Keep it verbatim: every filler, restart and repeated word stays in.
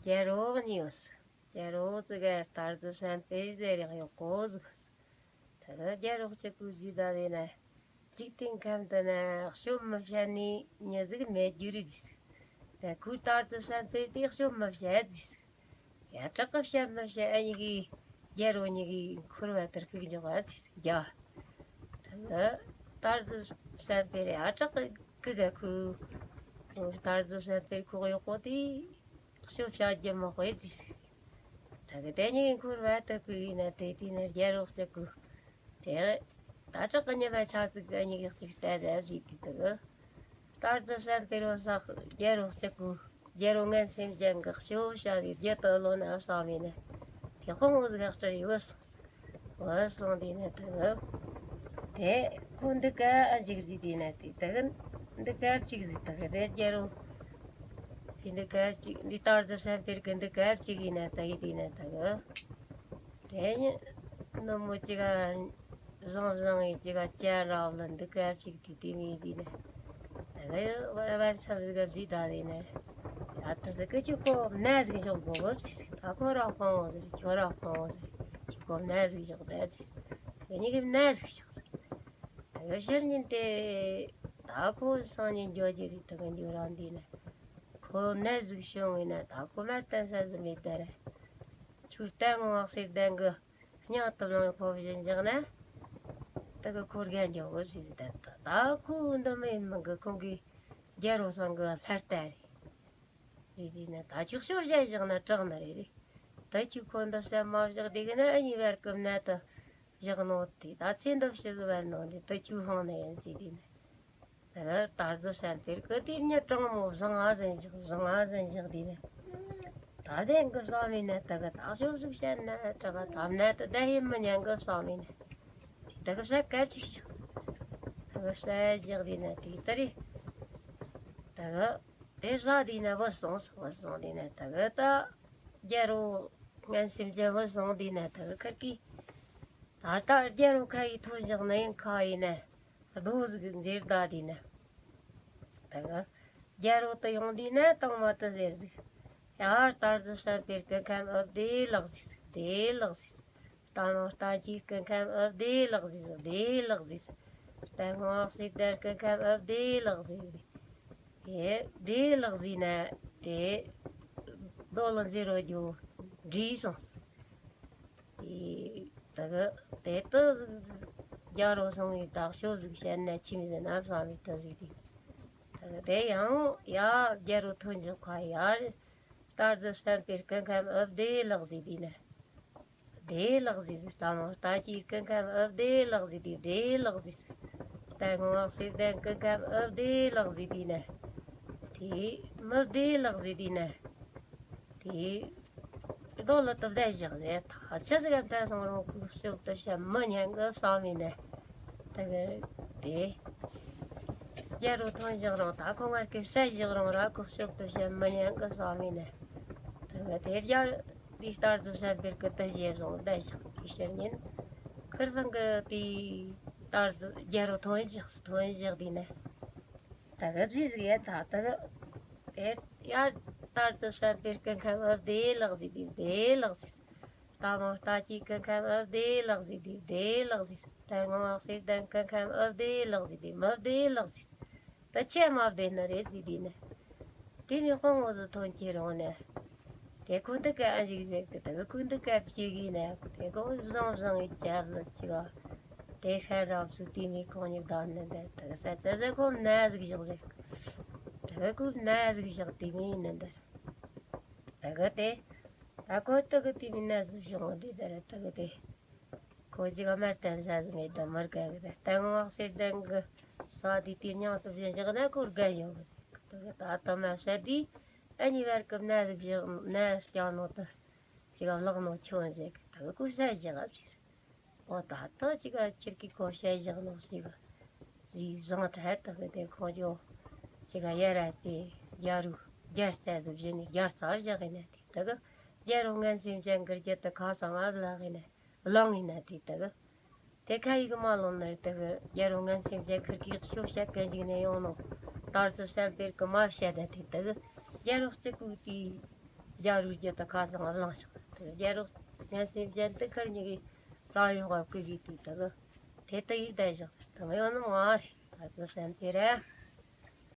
རྒྱལ་པོ་གཉིས་ཡོད། རྒྱལ་པོ་ཙི་ག་རྟ་རྫི་སྲན་པེ་ཟེར་ཡག་ཡོད་གོ་ཟིག་ད་གི་རྒྱལ་པོ་གཅིག་གི་ཟིག་ད་དེ་ན། འཇིག་རྟེན་ཁམས་དུ་ན་གཤོམ་མི་བཤད་ནི་མྱི་ཟིག་མེད་རྒྱུ་རེད་ཟིག་ད་ཁོའི་རྟ་རྫི་སྲན་པེ་དེ་གཤོམ་མི་བཤད་ཟིག་ཡ་དྲག་གི་བཤད་མི་བཤད། ཨ་ཉི་གི་རྒྱལ་པོ་གཉིས་གི་འཁོར་བ་དེར་ཁུག་འཇོག་ག་ཚིག་རྒྱ། ད་གི་རྟ་རྫི་སྲན་པེ་རེ་ཨ་དྲག་གི་གི་ག་ཁུ། རྟ་རྫི་སྲན་པེ་ཁོག་ཡོད་གོ་དེ། ཤོབ་བྱ་རྒྱུ་མི་དཔེ་ཟིག་ད་གི་དེ་གཉིས་འཁོར་བ་དུ་ཀུ་ཡིན་ན་དེ་དུས་ན་རྒྱལ་པོ་གཅིག་གུ། དེ་ད་དྲག་གི་ཉི་མ་ཆ་ཙིག་གི་གཉིས་ཀྱི་གཅིག་ལྟ་ཟབ་ཟིག་དུས་དུ་གི། རྟ་རྫི་སྲན་པེ་རོ་ཟག་རྒྱལ་པོ་གཅིག་གུ། རྒྱལ་པོ་ངན་སེམས་ཅན་གི་ཤོབ་བྱ་གི་རྒྱུ་དུ་ལོ་ན་བསམ་ཡིན་ན། དེ་དཔུང་བོ་ཟིག་ཧ་ཅང་ཡོད་སོང་། བུད་སོང་དེ་ནས་དུ། དེ་ཁོ་འདི་ག་ཨ་འཇིག་རྒྱུ་དེ་ནས་དེ་དུ་འདི་ག་གཅིག་ཟིག་དུ་གི་དེ་རྒྱལ་པོ། དེ་འདི་ག་གཅིག་འདི་རྟ་རྫི་སྲན་པེ་གི་འདི་ག་གཅིག་ཡིན་ན་དུ་ཡི་དེ་ནས་དུ་གི། དེ་ནི་ནུབ་མོ་གཅིག་ག་བཟང་བཟང་ཡི་གཅིག་ག་ཅན་རབ་ལ་འདི་ག་གཅིག་དེ་དེ་ངའི་དེ་ནས་དུ་གི་བར་མཚམས་ཟིག་ག་བཟི་ད་དེ་ནས། ཨ་ཏི་ཟིག་གི་ཁྱོད་ཁོ་མནའ་ཟིག་འཇོག་དགོ་གི་ཟེར། ད་ཁོ་ར་དཔང་བོ་ཟེར། ཁྱོད་ར་དཔང་བོ་ཟེར། ཁྱོད་ཁོ་མནའ་ཟིག་འཇོག་ད་ཟེར། དེ་གཉིས་ཀྱི་མནའ་ཟིག་འཇོག་ཟེར། ད་གི་ཕྱིར་ཉིན་དེ་ད་ཁོ་སང་ཉིན་འཇོག་རྒྱུ་རེད། ད་གི་འཇོག་རང་འདི་ན་ཁོ་མནའ་ཟིག་བྱུང་ངེ་ན་ད་ཁོ་མ་བསྟན་ས་ཟིག་མེད་ད་ར། ཁྱོད་ལྟ་ངོ་བ་ཟེར་ལྡན་གི། སྙིང་དུ་ལོང་ཕོབ་བཞིན་བཞག་ན། དེ་གི་ཁོ་རྒན་འཇོག་གི་ཟིག་ད་ད་ད་ཁོ་འདི་མི་མི་གི་ཁོང་གི་རྒྱལ་པོ་སང་གི་ལྷ་རྟ་རེད། རེད་ཟེར་ན་ད་ཁྱོད་ཤོབ་བཤད་བཞག་ན་དྲག་ནི་རེད་རེད། ད་ཁྱོད་ཁོ་འདི་བཤད་མ་བཞག་དེ་གི་ན་ཨ་ཉི་བར་གི་མནའ་དུ་བཞག་ནོ་དེ་ད་ཚེ་འདི་ཕྱི་ཟིག་བར་ནོ་དེ་ད་ཁྱོད་ཧང་ནི་ཡིན་ཟེར་དེ་ནི། ད་གི་རྟ་རྫི་སྲན་པེ་གི་དེ་ཉི་གྲང་མོ་བཟང་ཨ་ཟིན་བཞག་བཟང་ཨ་ཟིན་བཞག་དེ་ནི། ད་ལྡན་གི་བསམ་མེད་ན་ད་གི་ད་ཤོབ་ཟིག་བཤད་ན་དྲག་ག་ད་མནའ་དུ་ད་ཧེ་མི་ཉན་གི་བསམ་མེད་ན། དེ་ད་གི་ས་ག་ཅིག་བཞག་ད་གི་ས་བཞག་དེ་ན་དེ་ད་རེད། ད་གི་དེ་བཞག་དེ་ན་བུད་སོང་། བུད་སོང་དེ་ན་ད་གི་ད་རྒྱལ་པོ་ངན་སེམས་ཅན་བུད་སོང་དེ་ན་ད་གི་ཁིར་གི་ད་ལྟ་རྒྱལ་པོ་ཁ་ཡི་ཐོན་བཞག་ན་ཡང་ཁ་ཡི་ན་རྡོ་ཟིག་འཛེར་ད་དེ་ན། ད་གི་རྒྱལ་པོ་དུ་ཡོང་དེ་ན་དང་མ་དུ་ཟེར་ཟིག་ཡ་རྟ་རྫི་སྲན་པེ་སྐུ་ཁམས་ཨུ་བདེ་ལགས་ཟིག་བདེ་ལགས་ཟིག་རྟ་ནོར་རྟ་ཁྱིའི་སྐུ་ཁམས་ཨུ་བདེ་ལགས་ཟིག་བདེ་ལགས་ཟིག་རྟ་ངོ་བ་སེར་ལྡན་སྐུ་ཁམས་ཨུ་བདེ་ལགས་ཟིག་དེ་བདེ་ལགས་ཟིག་ན་དེ་རྡོ་ལ་འཛེར་རོ་རྒྱུ་འདྲིས་སོང་། དེ་ད་གི་དེ་ལྟ་ཟིག་རྒྱལ་པོ་སོང་བའི་དག་ཤོབ་ཟིག་བཤད་ན་ཁྱིམ་ཟིག་ན་བསམ་བའི་ལྟ་ཟིག་དེ། ད་གི་དེ་ཡང་ཡ་རྒྱལ་པོ་ཐོན་འཇོག་ཁ་ཡ་རྟ་རྫི་སྲན་པེ་སྐུ་ཁམས་ཨུ་བདེ་ལགས་ཟིག་དེ་ན། བདེ་ལགས་ཟིག་རྟ་ནོར་རྟ་ཁྱིའི་སྐུ་ཁམས་ཨུ་བདེ་ལགས་ཟིག་དེ་བདེ་ལགས་ཟིག་རྟ་ངོ་བ་སེར་ལྡན་སྐུ་ཁམས་ཨུ་བདེ་ལགས་ཟིག་དེ་ན། དེ་མི་བདེ་ལགས་ཟིག་དེ་ན། དེ་རྡོ་ལ་དུ་བསྡད་བཞག་ཟེར། ད་ཆ་ཟིག་ག་མཐའ་སོང་རུང་ཁོ་ཤོབ་ཏུ་བཤད་མི་ཉན་གི་བསམ་ཡིན་ནས། ད་གི་དེ་རྒྱལ་པོ་ཐོན་བཞག་རུང་ད་ཁོ་ངར་གི་བཤད་བཞག་རུང་ར་ཁོ་ཤོབ་ཏུ་བཤད་མི་ཉན་གི་བསམ་ཡིན་ནས། ད་གི་དེ་རྒྱལ་དེའི་རྟ་རྫི་སྲན་པེ་གི་དུ་བཞེས་སོང་བསྡད་བཞག་དེའི་ཕྱིར་ཉིན། ཁིར་ཚང་གི་དེའི་རྟ་རྫི་རྒྱལ་པོ་ཐོན་བཞག་ཐོན་བཞག་དེ་ནས། ད་གི་ཟིག་ཟིག་ཡ་ད་ད་གི་དེ་ཡ་རྟ་རྫི་སྲན་པེ་སྐུ་ཁམས་ཨུ་བདེ་ལགས་ཟིག་དེ་བདེ་ལགས་ཟིག་རྟ་ནོར་རྟ་ཁྱིའི་སྐུ་ཁམས་ཨུ་བདེ་ལགས་ཟིག་དེ་བདེ་ལགས་ཟིག་རྟ་ངོ་བ་སེར་ལྡན་སྐུ་ཁམས་ཨུ་བདེ་ལགས་ཟིག་དེ་མི་བདེ་ལགས་ཟིག་ད་ཆེ་མ་བདེ་ནི་རེད་ཟིག་དེ་ནི། དེ་ནི་དཔང་བོ་ཟིག་ཐོན་ཁྱེར་རུང་ནས། དེ་ཁོ་འདི་ཀ་ཨ་ཞིག་ཟེར་གི་ད་གི་ཁོ་འདི་ཀ་བྱེད་གི་ནས་དེ་ཁོ་བཟང་བཟང་གི་རྒྱབ་ལ་ཅི་ག་དེ་ཤ་རབ་སུ་དེ་མི་ཁོང་ཉིད་བདག་ནི་འདིར་ད་གི་ས་ཚ་ཟེར་ཁོ་མནའ་ཟིག་བཞག་ཟེར། ད་གི་ཁོ་མནའ་ཟིག་བཞག་དེ་མི་ནི་འདིར། ད་གི་དེ། ད་ཁོ་ད་གི་དེ་མི་མནའ་ཟིག་བཞག་འོང་དེ་ད་ར་ད་གི་དེ། ཁོ་ཅིག་ག་མར་བསྟན་ས་ཟིག་མེད་དུ་མར་ག་གི་ད་རྟ་ངོ་བ་སེར་ལྡན་གི་ས་དེ་དེ་མྱང་དུ་བཞིན་བཞག་ན་ཁོ་རྒན་ཡོང་གི་ད་གི་ད་ད་མ་ས་དེ་ཨ་ཉི་བར་གི་མནའ་ཟིག་བཞག་མནའ་བསྐྱངས་ནོ་ད་ཅིག་ག་བརླག་ནོ་ཁྱོད་ཟེར་གི་ད་གི་ཁོ་ས་བཞག་ག་ཅིག་ཟེར། འོ་ད་ད་ཅིག་ག་ཁྱེར་གི་ཁོ་ས་བཞག་ནོ་ཞིག་གི་ཟིག་བཟང་ཐལ་ད་གི་དེ་ཁོ་ཅོ་ཅིག་ག་ཡ་ར་དེ་རྒྱ་རུ་རྒྱ་རྩ་ཟིག་བཞིན་ནི་རྒྱ་རྩ་བཞག་ཡིན་ན་དེ་ད་གི་རྒྱ་རུ་ངན་སེམས་ཅན་གི་རྒྱུ་ད་ཁ་སང་ཨ་བླ་གི་ནས། བླངས་ཡིན་ན་དེ་ལྟ་གི། དེ་ཁ་ཡིག་མ་ལོན་ནར་ལྟ་གི་རྒྱལ་པོ་ངན་སེམས་ཅན་ཁིར་གིས་ཤོབ་བཤད་གན་ཞིག་ནས་ཡོང་ནོ། རྟ་རྫི་སྲན་པེ་གི་མ་བཤད་ད་དེ་ལྟ་གི། རྒྱལ་པོ་གཅིག་གུ་དེའི་ རྒྱ་རིགས་རྒྱུད་དུ་ཁ་བཟང་བླངས་ཤིང་། དེ་རྒྱ་རོགས་ངན་སེམས་ཅན་དེ་ཁར་ཉིད་ཀྱིས་རང་ཡོང་བ་ཀུན་གྱིས་དུས་དག་དེ་ལྟ་ཡིས་བསྡད་བཞག་དང་ཡོད་ནི་མ་རེད། ད་དུ་སེམས་དེ་རེད།